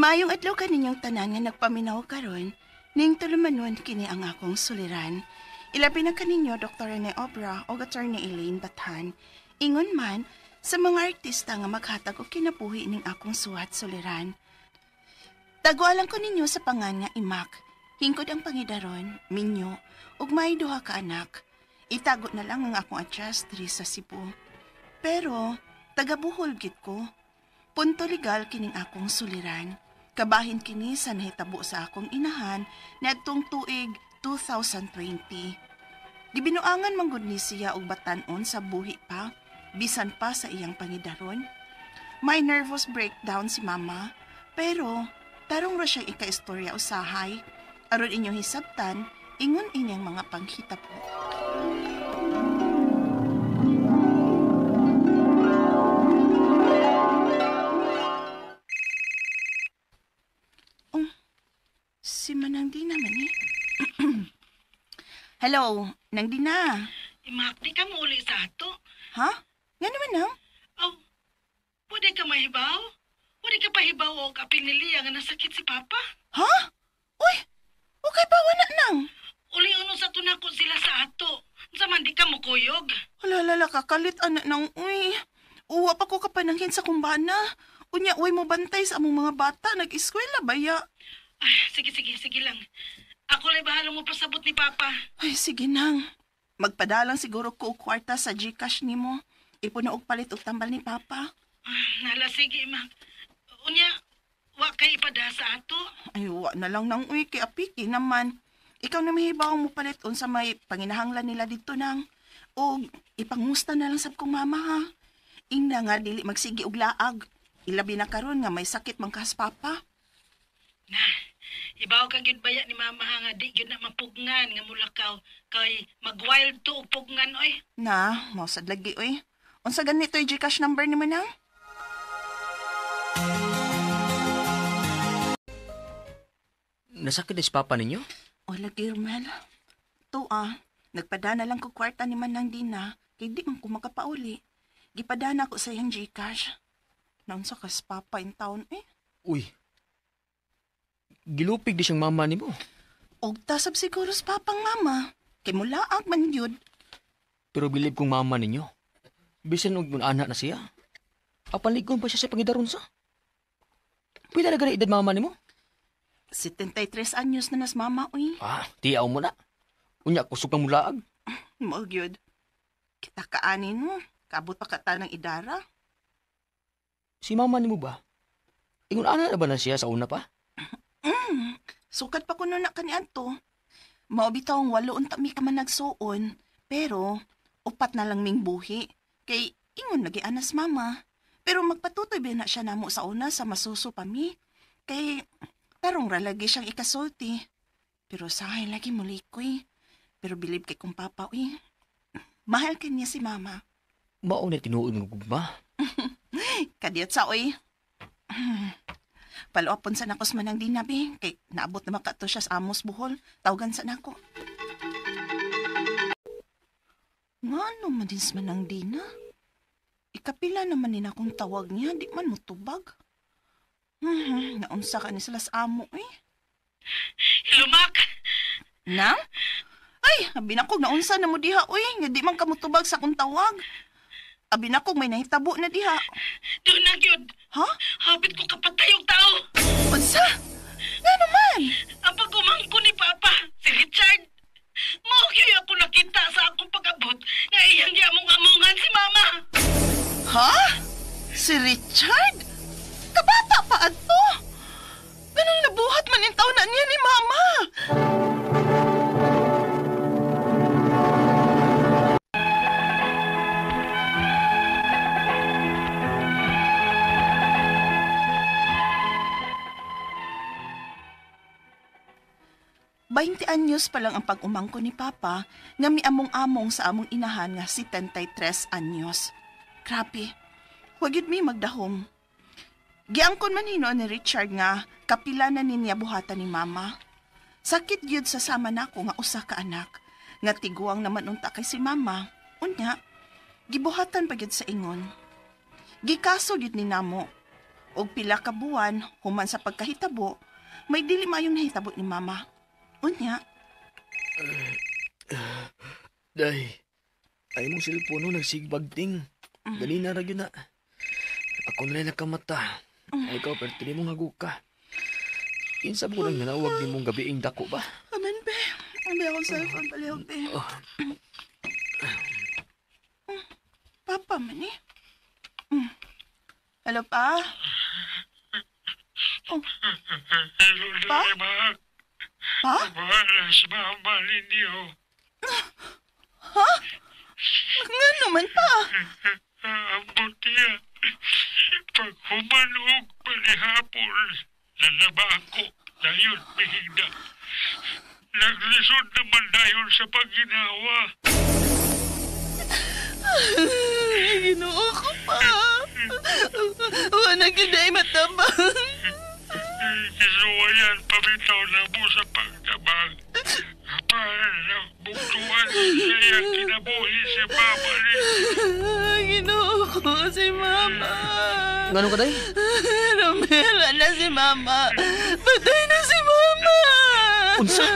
Maayong adlaw kaninyong tanan nga nagpaminaw karon, ning tulumanon kini ang akong suliran. Ilabi na kaninyo Dr. Rene Obra o Attorney Elaine Bathan. Ingon man sa mga artista nga maghatag og kinabuhi ning akong suwat suliran. Tagualan ko ninyo sa pangan nga imak. Hingkod ang pangidaron, minyo, ug may duha ka anak. Itago na lang ang akong address diri sa Cebu. Pero taga Bohol gid ko. Punto legal kining akong suliran. Kabahin kini sa nahitabo sa akong inahan niadtong tuig 2020. Gibinuangan man gud ni siya og batan-on sa buhi pa, bisan pa sa iyang pangidaron. May nervous breakdown si mama, pero tarong ra siya ikaistorya usahay. Aron inyong hisabtan, ingon inyang mga panghitabo. Si Manang Dina man eh. Hello, Nang Dina. Imak, di ka muuli sa ato. Ha? Nga naman nang? Aw, pwede ka mahibaw? Pwede ka pahibaw o kapil ni Lia nga nasakit si Papa? Ha? Uy, okay ba wala nang? Uli uno sa tunako sila sa ato. Unsa man di ka mukuyog? Wala lala kakalit anak nang uy. Uwa pa ko kapananghin sa kumbana. Unya uy mo bantay sa among mga bata nag-eskwela ba ya? Ay, sige lang. Ako lay bahala mo pasabot ni Papa. Ay, sige nang. Magpadalang siguro ko og kwarta sa GCash nimo. Ipuno og palit og tambal ni Papa. Ah, nala, sige, Imak. Unya, wa kay ipada sa ato. Ay, wa na lang nang uy, kay apiki naman. Ikaw na mahibaw mo palit unsa may panginahanglan nila dito nang. O ipangusta na lang sab kong mama ha. Ingna nga dili magsigi og laag. Ilabi na karon nga may sakit man kas Papa. Na, ibaw ka gyud baya ni mama ha nga di gyud na mapugngan nga mulakaw kay mag-wild to og pugnan oy. Na, mao sad lagi oy. Unsa ganito yung GCash number nimo nang? Nasakit is Papa ninyo? O lagi, Romel. Tuwa, nagpadana lang ko kwarta ni Manang Dina kay di man ko makapauli. Gipadana ko sa iyang GCash. Naunsa kas Papa in town eh. Uy. Gilupig di siyang mama nimo. Og tasab siguro sa papang mama. Kay mulaag man yun. Pero bilib kong mama ninyo. Bisan og anak na siya. Apan ligon pa siya sa pangidaron sa. Pila na gani edad mama nimo? 73 anyos na nas mama, uy. Ah, tiyaw mo na. Unya, kusog kang mulaag. Maog yun. Kita kaanin mo. Kabot pa ka ta ng idara. Si mama nimo ba? Ingon ana na ba na siya sa una pa? Sukat pa kuno na kaniadto. Mao bitaw ang 8 unta mi ka man nagsuon, pero 4 na lang ming buhi. Kay ingon lagi anas mama. Pero magpatutoy ba na siya namo sa una sa masuso pa mi. Kay tarong ra lagi siyang ikasulti. Pero sahay lagi mulikoy. Pero bilib kay kong papa uy. Mahal kanya si mama. Mao na tinuod nga gugma. Kadiyot sa uy. Paluapon sa nakos Manang Dina, be. Kay naabot na makato siya sa Amos Bohol. Tawagan sa nako. Nga naman din sa Manang Dina. Ikapila naman din akong tawag niya. Di man mutubag. Naunsa ka ni sila sa amo eh. Hello, Mac. Na? Ay, abi na kog naunsa na mo diha, uy. Nga di man ka mutubag sa akong tawag. Abi na kog may nahitabo na diha. Doon na gyud. Ha? Hapit ko kapatay og tao. Unsa? Nga naman? Ang pag-umangko ni Papa, si Richard. Mao gyud ako nakita sa akong pag-abot nga iyang giamong-amongan si Mama. Ha? Si Richard? Kabata pa adto. Ganun nabuhat man yung taon na niya ni Mama. 20 anyos pa lang ang pag-umangko ni Papa nga miamong-among sa among inahan nga 73 anyos. Grabe, wag yun mi magdahom. Giangkon man hino ni Richard nga kapila na niya buhatan ni Mama. Sakit gyud sa sama nako nga usa ka anak nga tiguang naman unta kay si Mama. Unya, gibuhatan pa gyud sa ingon. Gikaso gyud ni namo. Og pila ka buwan human sa pagkahitabo, may dili maayong nahitabo ni mama. Unya. Day, ay mong cellphone no, nagsigbagting. Dali na ra gyud na. Ako na lang nakamata. Ay ikaw, pero tili mong haguk ka. Kinsa mo nang nanawag ni mong gabiing dako ba? Amen, be. Ang be akong cellphone, palihog, be. Oh. Papa man eh. Hello, pa? Oh. Pa? Pa? Mama ninyo. Ha? Nga naman pa? Ang butiya. Pag humanog palihapon, lalaba ako, dayon mihigda. Naglisod naman dayon sa pagginawa. Ginoo ko pa. Wala gyud ay matabang. Kisuwayan pabitaw na mo sa pagtabang. Para buktuan siya kinabuhi si mama ninyo. Ginoo ko si mama. Ngano ka, day? Romela na si mama. Patay na si mama. Unsa?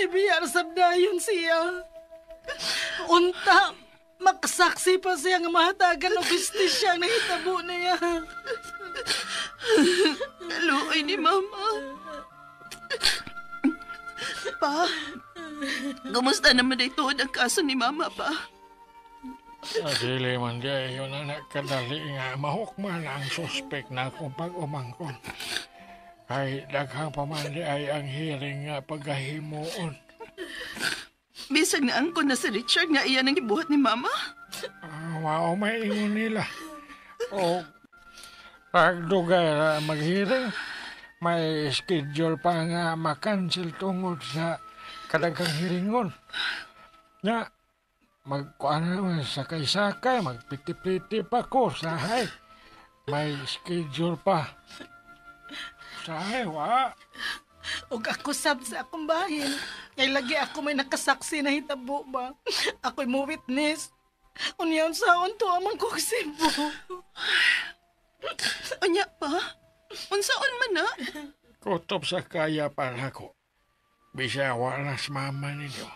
Nibiyar sabdayon siya. Unta, makasaksi pa siya nga mahatagan og justisya ang nahitabo niya. Kaluoy ni mama. Pa, kumusta naman ay tuod ang kaso ni mama, pa? Dili man di ay yun anak kadali nga mahukman ang suspek na akong pag-umangkon. Kay daghang pa man di ay ang hearing nga pagkahimuon. Bisag na angkon na si Richard nga iyan ang gibuhat ni mama. Mao may ingon nila. O pagdugay ra mag-hearing, may schedule pa nga makancel tungod sa kadaghang hearingon. Nga, magkuan naman sakay-sakay, magpiti-piti pa ko, sahay. May schedule pa. Sahay, wa. Og ako sab sa akong bahin. Kay lagi ako may nakasaksi na hitabo ba. Ako'y mo witness. Unya unsaon to amang ko Cebu. Unya pa? Unsaon man na? Kutob sa kaya para ko. Bisa wala sa mama ninyo.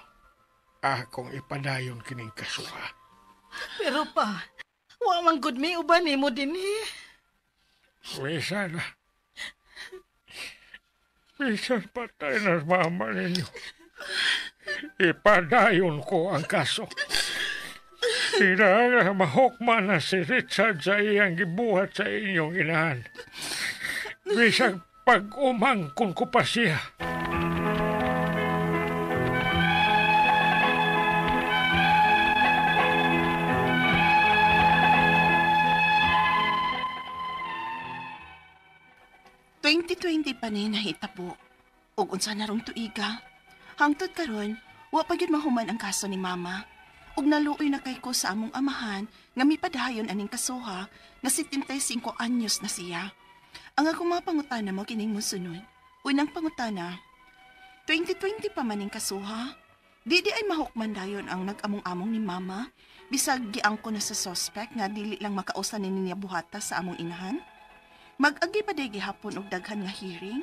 Akong ipadayon kining kasuha. Pero pa, wa man gud mi uban nimo dinhi. Bisa na. Bisa patay na mama ninyo. Ipadayon ko ang kaso. Kinahanglan mahukman na si Richard sa iyang gibuhat sa inyong inahan. Bisag pag-umangkon ko pa siya. ...2020 pa ni nahitabo. Ug unsa na rong tuiga. Hangtod karon, wa pa gyud mahuman ang kaso ni mama. Ug naluoy na kay ko sa among amahan nga mipadayon aning kasuha nga 75 anyos na siya. Ang akong mga pangutana mo kining mosunod. Unang pangutana, 2020 pa man ning kasuha. Di di ay mahukman dayon ang nag-among-among ni mama. Bisag giangko na sa suspect nga dili lang makausa ni niya buhata sa among inahan. Mag-agi pa day gihapon og daghan nga hearing.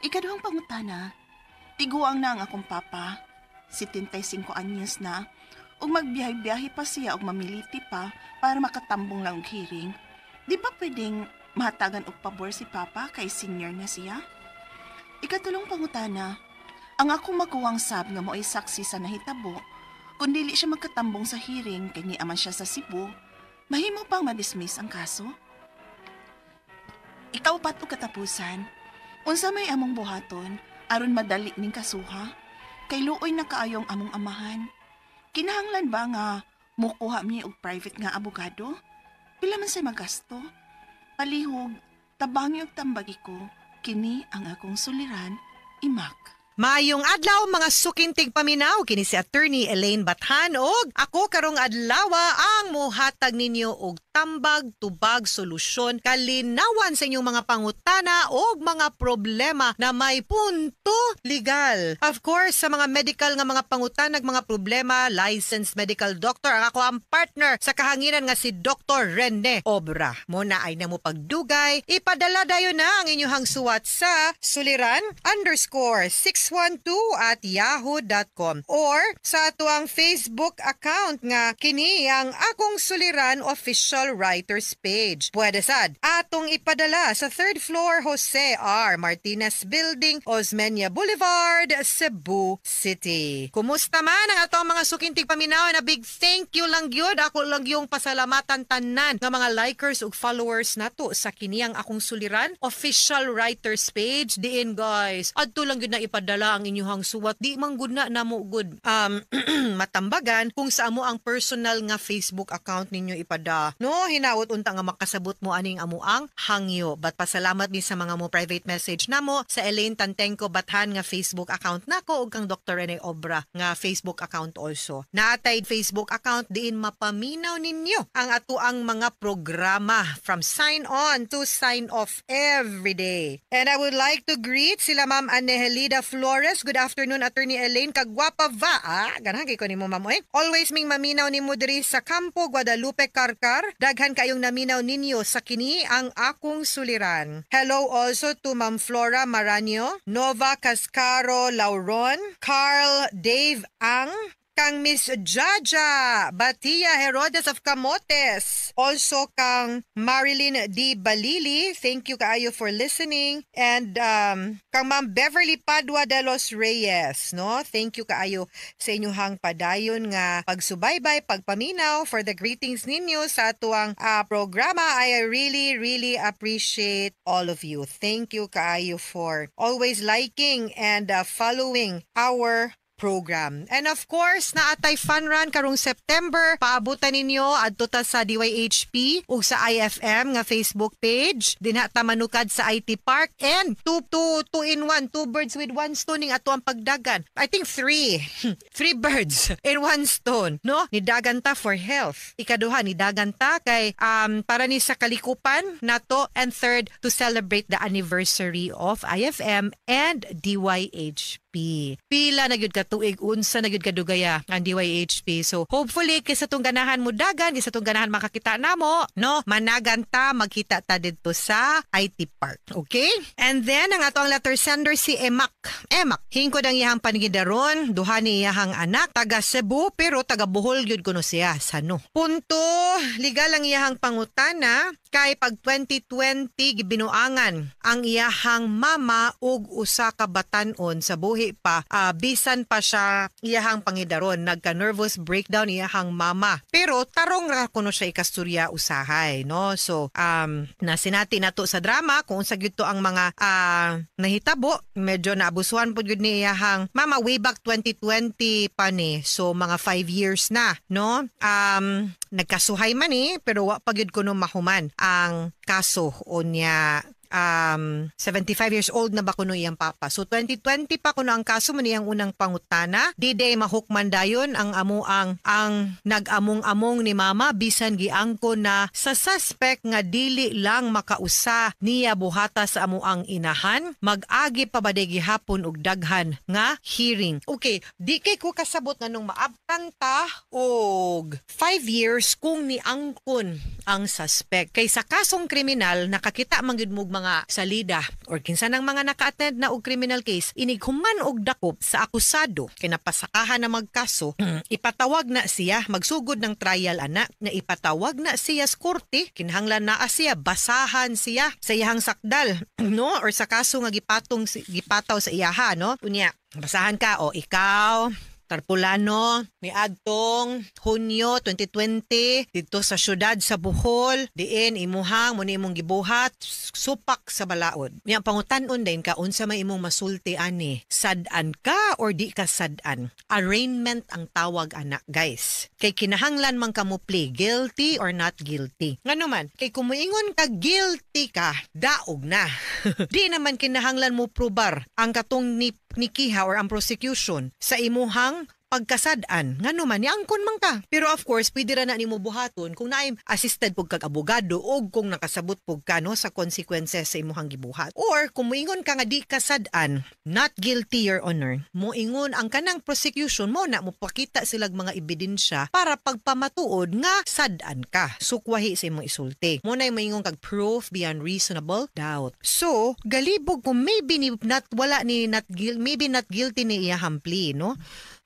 Ikaduhang pangutana, tiguang na ang akong papa, 75 anyos na, ug magbiyahe-biyahe pa siya og mamiliti pa para makatambong lang og hearing. Di ba pwedeng mahatagan og pabor si papa kay senior na siya? Ikatulong pangutana, ang akong maguwang sab nga mo'y saksi sa nahitabo, kung dili siya magkatambong sa hearing kay niaman siya sa Cebu, mahimo pang madismiss ang kaso? Ikaw pat og katapusan, unsa may among buhaton aron madali ning kasuha? Kay luoy na kaayong among amahan. Kinahanglan ba nga mukuha mi og private nga abogado? Pila man say magasto? Palihog, tabangi og tambagi ko, kini ang akong suliran, imak. Maayong adlaw, mga suking tigpaminaw, kini si Attorney Elaine Bathan og ako karong adlawa ang muhatag ninyo og tambag, tubag, solusyon, kalinawan sa inyong mga pangutana og mga problema na may punto legal. Of course, sa mga medical nga mga pangutana, mga problema, licensed medical doctor ang ako ang partner sa kahanginan nga si Dr. Rene Obra. Mo na ay na mo pagdugay, ipadala dayon na ang inyong suwat sa suliran_612@yahoo.com or sa atuang Facebook account nga kini ang Akong Suliran Official Writers Page. Pwede sad atong ipadala sa third floor, Jose R. Martinez Building, Osmeña Boulevard, Cebu City. Kumusta man ang atong mga suking tigpaminaw? Na big thank you lang gyud, ako lang yung pasalamatan tanan nga mga likers ug followers nato sa kiniyang Akong Suliran Official Writers Page. Diin, guys, adto lang gyud na ipadala ang inyuhang suwat. Di man gud na namo gud matambagan kung sa amo ang personal nga Facebook account ninyo ipada, no? Hinaot unta nga makasabot mo aning amo ang hangyo, but pasalamat mi sa mga mo private message namo sa Elaine Tantengco Bathan nga Facebook account nako ug kang Dr. Rene Obra nga Facebook account also. Naatay Facebook account diin mapaminaw ninyo ang atuang mga programa from sign on to sign off every day. And I would like to greet sila Ma'am Anehelida Flores. "Good afternoon, Attorney Elaine. Kagwapa va?" Ah, ganahan kay ko nimo, ma'am. Oy. "Always ming maminaw nimo diri sa Campo Guadalupe, Carcar. Daghan kayong naminaw ninyo sa kini ang Akong Suliran." Hello also to Ma'am Flora Maranio, Nova Cascaro Lauron, Carl Dave Ang, kang Miss Jaja Batia Herodes of Camotes. Also kang Marilyn D. Balili. Thank you kaayo for listening. And kang Ma'am Beverly Padua de los Reyes. No? Thank you kaayo sa inyong padayon nga pagsubaybay, pagpaminaw, for the greetings ninyo sa atuang programa. I really, really appreciate all of you. Thank you kaayo for always liking and following our program. And of course, naatay fun run karong September. Paabutan ninyo adto ta sa DYHP ug sa IFM nga Facebook page. Dinha ta manukad sa IT Park and two, two, two in one, two birds with one stone ning ato ang pagdagan. I think three. Three birds in one stone, no? Nidagan ta for health. Ikaduha, nidagan ta kay para ni sa kalikupan nato, and third, to celebrate the anniversary of IFM and DYHP. Pila na gyud ka tuig, unsa na gyud kadugaya ang DYHP. So hopefully kaysa tong ganahan mo dagan, kaysa tong ganahan makakita namo, no? Managan ta, magkita ta didto sa IT Park. Okay? And then ang ato ang letter sender si Emak. Emak, hingkod ang iyang pangidaron, duha ni iyahang anak, taga Cebu pero taga Bohol gyud kuno siya sano. Punto legal ang iyahang pangutana kay pag 2020 gibinuangan ang iyahang mama ug usa ka batan-on sa buhi pa, bisan pa siya iyahang pangidaron. Nagka nervous breakdown iyahang mama, pero tarong ra kuno siya ikasturya usahay, no? So nasinati nato sa drama kung unsa gyud to ang mga nahitabo. Medyo naabusuhan pud gyud ni iyahang mama way back 2020 pa ni, so mga 5 years na, no? Nagkasuhay man eh, pero wa pa gyud kuno mahuman ang kaso. Unya 75 years old na ba kuno iyang papa. So 2020 pa kuno ang kaso mo niyang unang pangutana. Di day mahukman dayon ang amo ang nag-among-among ni mama bisan giangko na sa suspect nga dili lang makausa niya buhata sa amo ang inahan. Mag-agi pa ba day gihapon og daghan nga hearing? Okay, di kay ko kasabot nga nung maabtan ta og 5 years kung niangkon ang suspect. Kay sa kasong kriminal, nakakita man gyud mo og mga salida or kinsa nang mga naka-attend na og criminal case, inig human og dakop sa akusado kay napasakahan na magkaso, ipatawag na siya, magsugod ng trial ana, na ipatawag na siya sa korte, kinahanglan naa siya, basahan siya sa iyahang sakdal, no? Or sa kaso nga gipatong gipataw sa iyaha, no? Unya, basahan ka o ikaw Tarpulano, niadtong Hunyo 2020 didto sa syudad sa Bohol, diin imuhang mo ni imong gibuhat supak sa balaod. Nya pangutan-on din ka unsa may imong masulti ani, sad-an ka or di ka sad-an? Arraignment ang tawag ana, guys. Kay kinahanglan man ka mo plea guilty or not guilty. Ngano man, kay kung moingon ka guilty ka, daog na. Di naman kinahanglan mo probar ang katong ni nikiha or ang prosecution sa imuhang pagkasad-an. Ngano man, niangkon man ka. Pero of course, pwede ra na nimo buhaton kung naay assisted pug kag abogado o kung nakasabot pug ka, no, sa consequences sa imuhang gibuhat. Or kung moingon ka nga di kasad-an, "Not guilty, Your Honor," moingon ang kanang prosecution mo na mopakita silag mga ebidensya para pagpamatuod nga sad-an ka. Sukwahi sa imong isulti. Mo na moingon kag proof beyond reasonable doubt. So, galibog kung maybe ni not wala ni not guilty, maybe not guilty ni iyahang plea, no?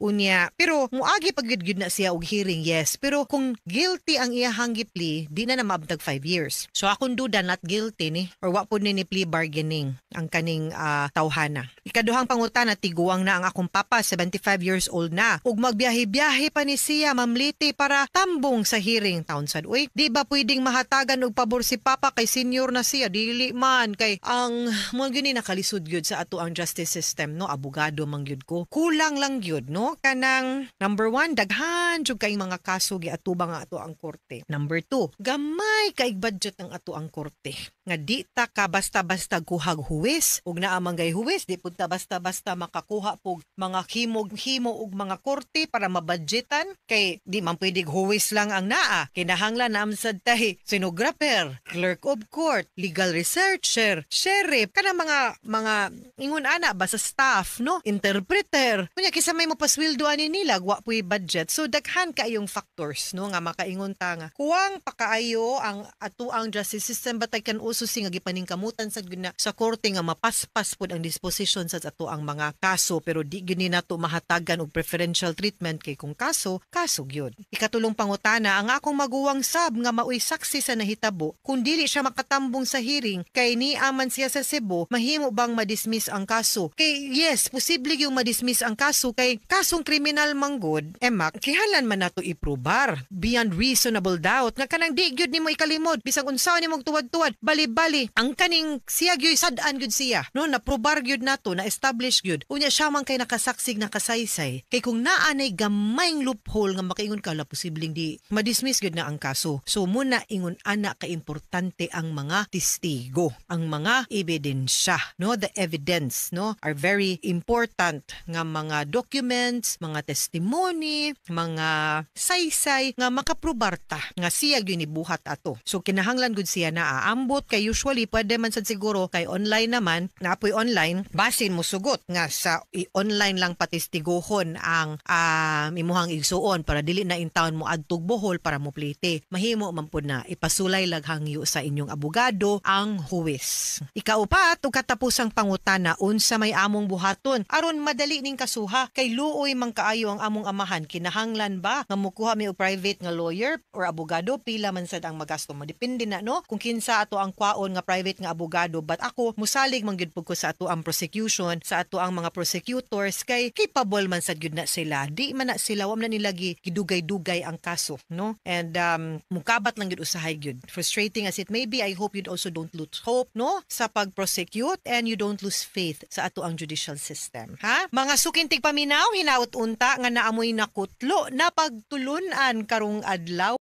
Unya, pero muagi pag gyud na siya og hearing, yes. Pero kung guilty ang iyahang gi-plea, di na na maabtag 5 years. So akong duda, not guilty ni or wa pud ni ni plea bargaining ang kaning tawhana. Ikaduhang pangutana, tiguang na ang akong papa, 75 years old na. Ug magbiyahe-biyahe pa ni siya, Ma'am Liti, para tambong sa hearing taon sad. Uy, di ba pwedeng mahatagan og pabor si papa kay senior na siya? Dili man kay ang mo gyud ni nakalisod gyud sa ato ang justice system, no, abogado man gyud ko. Kulang lang gyud, no, kanang number one, daghan jud kay mga kaso giatubang ang ato ang korte. Number two, gamay kay budget ang ato ang korte. Nga di ta ka basta-basta kuhag huwes ug naa man gay huwes, di pud ta basta-basta makakuha pug mga himog himo og mga korte para mabudgetan kay di man pwedeng huwes lang ang naa. Kinahanglan na sad tay stenographer, clerk of court, legal researcher, sheriff, kanang mga ingon ana ba sa staff, no, interpreter. Kunya kinsa may mopasweldo ani nila, wa puy budget. So daghan kaayong factors, no, nga makaingon ta nga kuwang pakaayo ang ato ang justice system, but I can also see nga gipaningkamutan sa gyud na sa korte nga mapaspas pud ang disposition sa ato ang mga kaso, pero di gyud ni nato mahatagan og preferential treatment kay kung kaso, kaso gyud. Ikatulong pangutana, ang akong maguwang sab nga maoy saksi sa nahitabo, kung dili siya makatambong sa hearing kay niaman siya sa Cebu, mahimo bang madismiss ang kaso? Kay yes, posible yung madismiss ang kaso kay kasong kriminal manggod, emak, kinahanglan man nato iprobar beyond reasonable doubt nga kanang di gyud nimo ikalimod bisag unsaon nimo tuwad-tuwad, bali-bali ang kaning siya gyud, sad-an gyud siya, no, naprobar gyud nato, na establish gyud. Unya siya man kay nakasaksig, nakasaysay, kay kung naa nay gamayng loophole nga makaingon ka la posibleng di madismiss gyud na ang kaso. So muna ingon ana ka importante ang mga testigo, ang mga ebidensya, no, the evidence, no, are very important nga mga documents, mga testimony, mga saysay nga makaprobar ta nga siya gyud nibuhat ato. So kinahanglan gud siya na aambot kay usually pwede man sad siguro kay online naman, naapoy online, basin mo sugot nga sa online lang patestiguhon ang imuhang igsuon para dili na intawon mo adtog Bohol para mo plite. Mahimo man pud na ipasulay laghangyo sa inyong abogado ang huwes. Ikaupat ug katapusang pangutana, unsa may among buhaton aron madali ning kasuha kay luoy man kaayo ang among amahan? Kinahanglan ba nga mukuha mi og private nga lawyer or abogado? Pila man sad ang magasto mo? Depende na, no, kung kinsa ato ang kwaon nga private nga abogado, but ako musalig man gyud pud ko sa ato ang prosecution, sa ato ang mga prosecutors, kay capable man sad gyud na sila. Di man na sila, wa man na nila gidugay-dugay ang kaso, no, and mukabat lang gyud usahay gyud. Frustrating as it may be, I hope you also don't lose hope, no, sa pag-prosecute and you don't lose faith sa ato ang judicial system, ha. Mga suking tigpaminaw, hinaut unta nga naamoy nakutlo na pagtulunan karong adlaw.